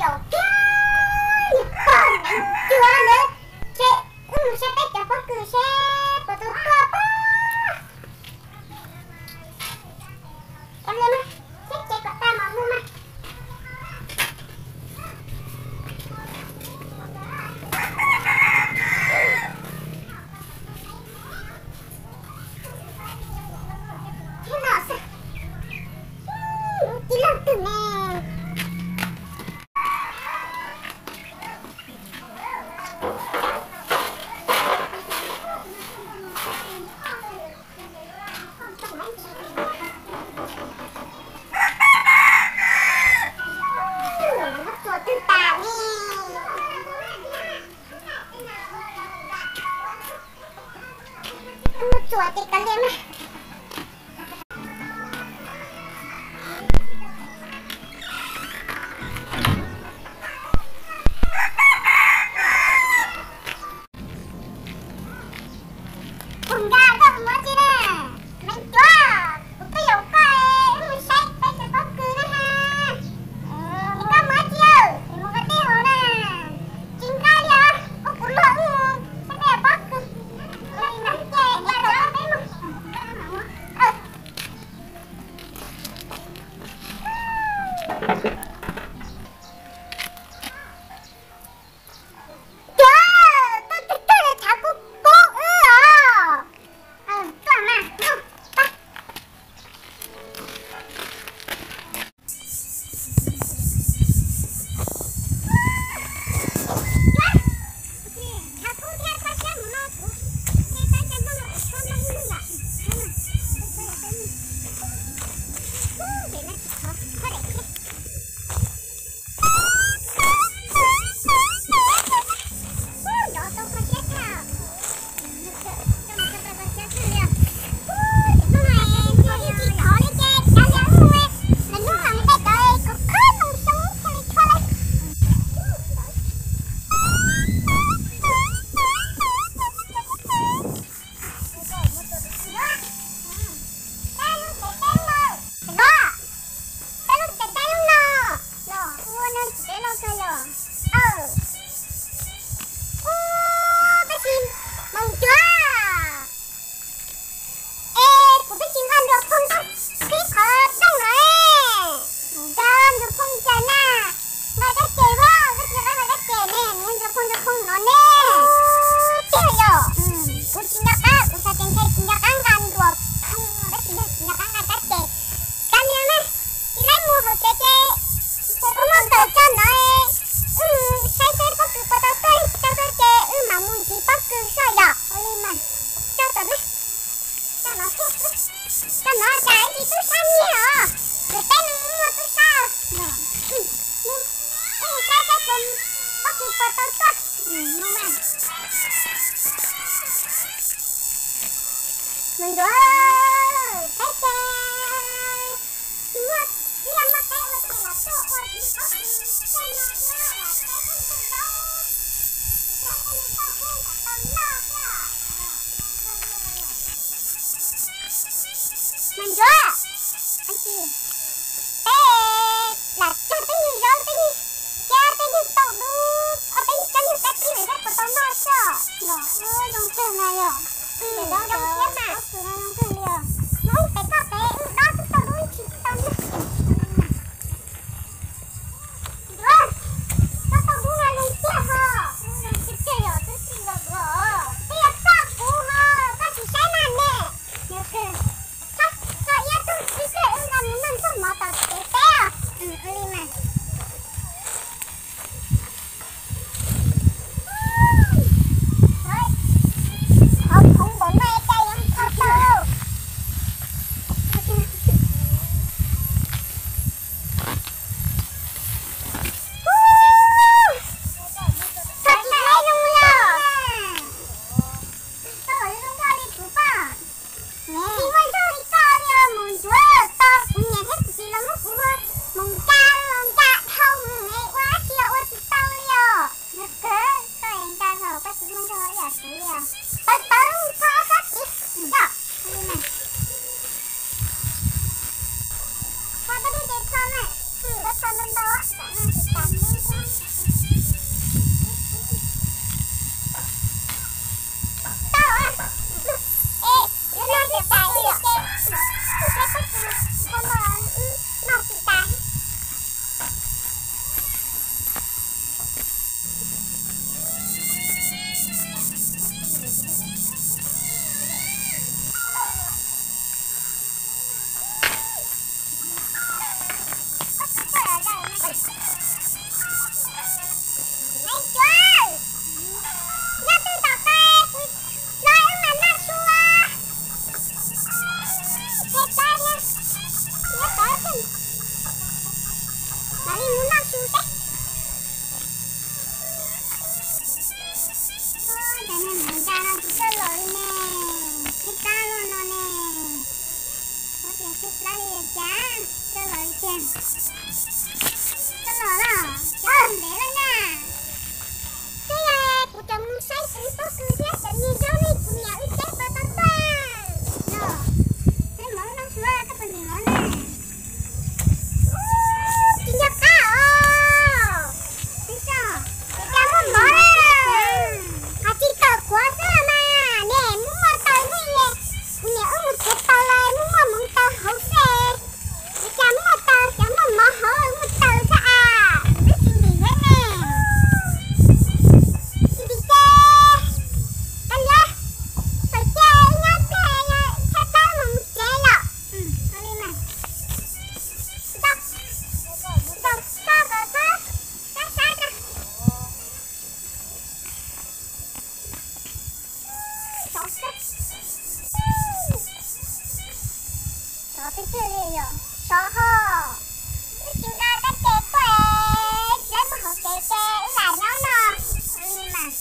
Yaum kiag niag pog neev cuag ntawd, ces wb mus saib peb cov pob kws seb puas tau tuaj pab. Kav liam mas, thiab ces kom tag mam mus mas. Thiab no xwb, tib leeg twg ne? Muab txuas twg tas ne? Muab txuas ces kav liam mas. Kuv nkag koj mus ua tsi na? Neev cuag, kuv twb yaum koj es wb mus saib peb cov pob kws na ha. Es koj mus ua tsi, es mus ua teb hauv na? Tsis nqa li os, ua kuv luag wb mus saib peb cov pob kws. Ces es tau peb mus. Cov, tuaj twg twg los tshav kub kub wb os. Tuaj mas, pab. Peb lub tsev teb lub no los ua neeg tsis teb loj kawg yom. Ua peb tsis moos cuav. Es kuv twb tsis nqa nrog phoo tau qhib qhov rooj no. Nrog nrog phoo cas na, nqa kab ces pab, kab ces pab, nqa kab ces ne, nrog phoo nrog phoo no ne. Tiag yom, kuv tsis nco qab, kuv xav tias ntshe tsis nco qab nqa nruas phoo, tab sis yog tsis nco qab nqa kab ces. Kav liam mas, tsis laib mus hauv tsev ces kuv muab kaws tso no, wb mus saib seb pob kws puas tau tuaj, tsis tau tuaj ces wb mam mus ntxiv pob kws soj yom. Ua li mas, tso tom na, tso no, tso no cas ib tug tub sab nyiag os, ces peb no muaj tub sab. Wb mus saib seb pob kws puas tau tuaj. Mus ncuav, peb ces tsis muaj liaj muaj teb ua ces lam tuaj ua txiv pob kws tej no thiab lam teb peb tus zaub, thiab peb tus tauj hwb kom tau noj thiab. Mus ncuav, peb lam cog peb nyuag zaub, peb nyuag kiab, peb nyuag tauj dub, ob peb cov nyuag kab tib lawm thiab puas tau noj xwb. Los zoo kawg na yom. Zoo zoo thiab mas, zoo kawg li os. Mus pem toj pem wb dob twb tauj dub ib tsis tsis tau noj. Ncuav, koj tauj dub no zoo tiag ho. Zoo tiag tiag yom, twb tsis nkaus duav os. Twb yog koj kuv ho, koj tsis saib na ne. Txhob txog ib tug txiv tsev wb nqa mus noj ntsoj mov tom tsev teb os. Ua li mas. Qhov khoov npaum no cas yuav kho tau. Koj tsis laib zoo li os. Koj zoo nkauj li kuv pob. Tsis muaj ntsej li koj li os, mus ncuav tau kuv niam thiab kuv txiv los muab kuv ua mus nka los nka dhau mus es ua dab tsi los ua tsis tau li os. Yog kawg koj es nka los koj tsis muaj ntsej ib yam kuv li os. Tawv tawv txhob txhob txiv yom. Txhob txhob txiv ces txhob na, txhob txhob ntau ntau, tsam no tsis tas kuv Tau los los, cov ntev lawm na. Twb yog kuv cov mus saib kuv pob kws thiab cov niag zaub ne, kuv niam wb cab pas tau tuaj. Los, saib mov no suav koj puas ntim mov na. Tsis nco qab os. Tsis tso, ces cas muaj mov na. Qhov tsis tawm kuav xwb los mas, niam muaj muaj taws xwb es, kuv niam wb mus txiav taws los muaj muaj hmoov taws hauv xwb. Ces cas muaj taws, cas muaj mov hauv muaj taws xwb as, wb tsis ntim thiab ne. Tsis ntim ces, kav liam, txawm cia wb nyob pliag yog tshab plab mus tsev lawm. Li mas, ntaus, ntaus txoj kom txhob sab sab rau. Sov xwb. Sov tiag tiag li yom, sov ho. Wb tsis nqa kab ke tuaj, tsis laib muaj hauv kev ces wb lam nyob no. Li mas.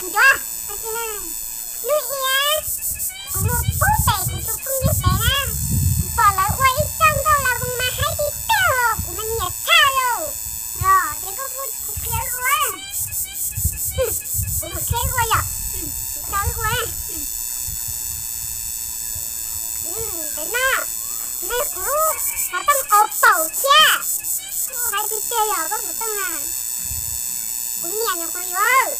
Ncuav, hnub ib kuv mus pub pem kuv tus phooj ywg pem na, kuv pom lawv ua ib txoj nkauj las voos mas haib tiag tiag, kuv mas nyiam tshaj li. Los ces koj kuj qhia wb ua. Kuv mus qhia wb ua yom. Kuv tso wb ua. Pem no, nws kuv xov tooj Oppo thiab. Kuv hais tiag tiag yog koj xov tooj na. Kuv nyiam nyuam qhuav yuav.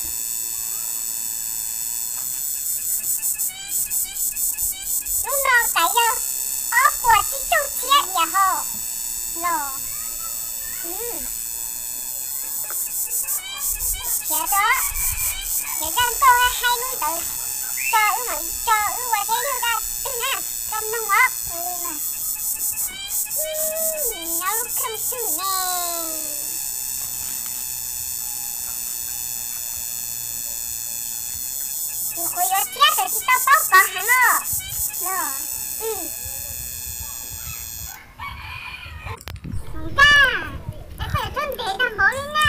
Lub no kav yog ob puas tsib caug txhiab diam hos. Los, khiav rau, khiav zaj nkauj hais lub ntawd tso wb mam li tso wb ua seb yog zaj twg na, koj mloog os. Nyob lub kheej xwb ne. Kuv yuav thiab tab sis tsis tau paub kov heev os. Los, nkaj, koj yuav txhob ntev tag npaum li na.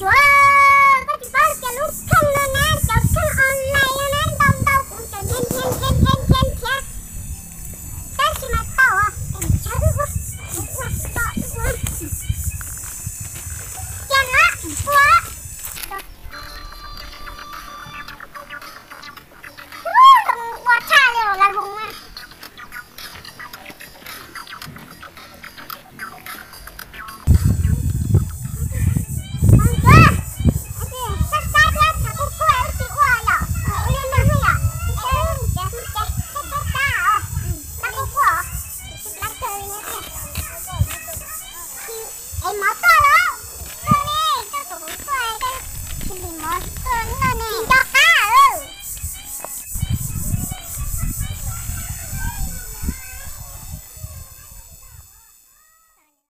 Yuav, koj tsis paub tias lub kheej no na, cov kheej online no na, ntau ntau kuv tseem nrhiav nrhiav nrhiav nrhiav nrhiav. Tab sis mas tau, es tsawv ua, ua tau ua. Cia no, ua. Ua tshaj li las voos.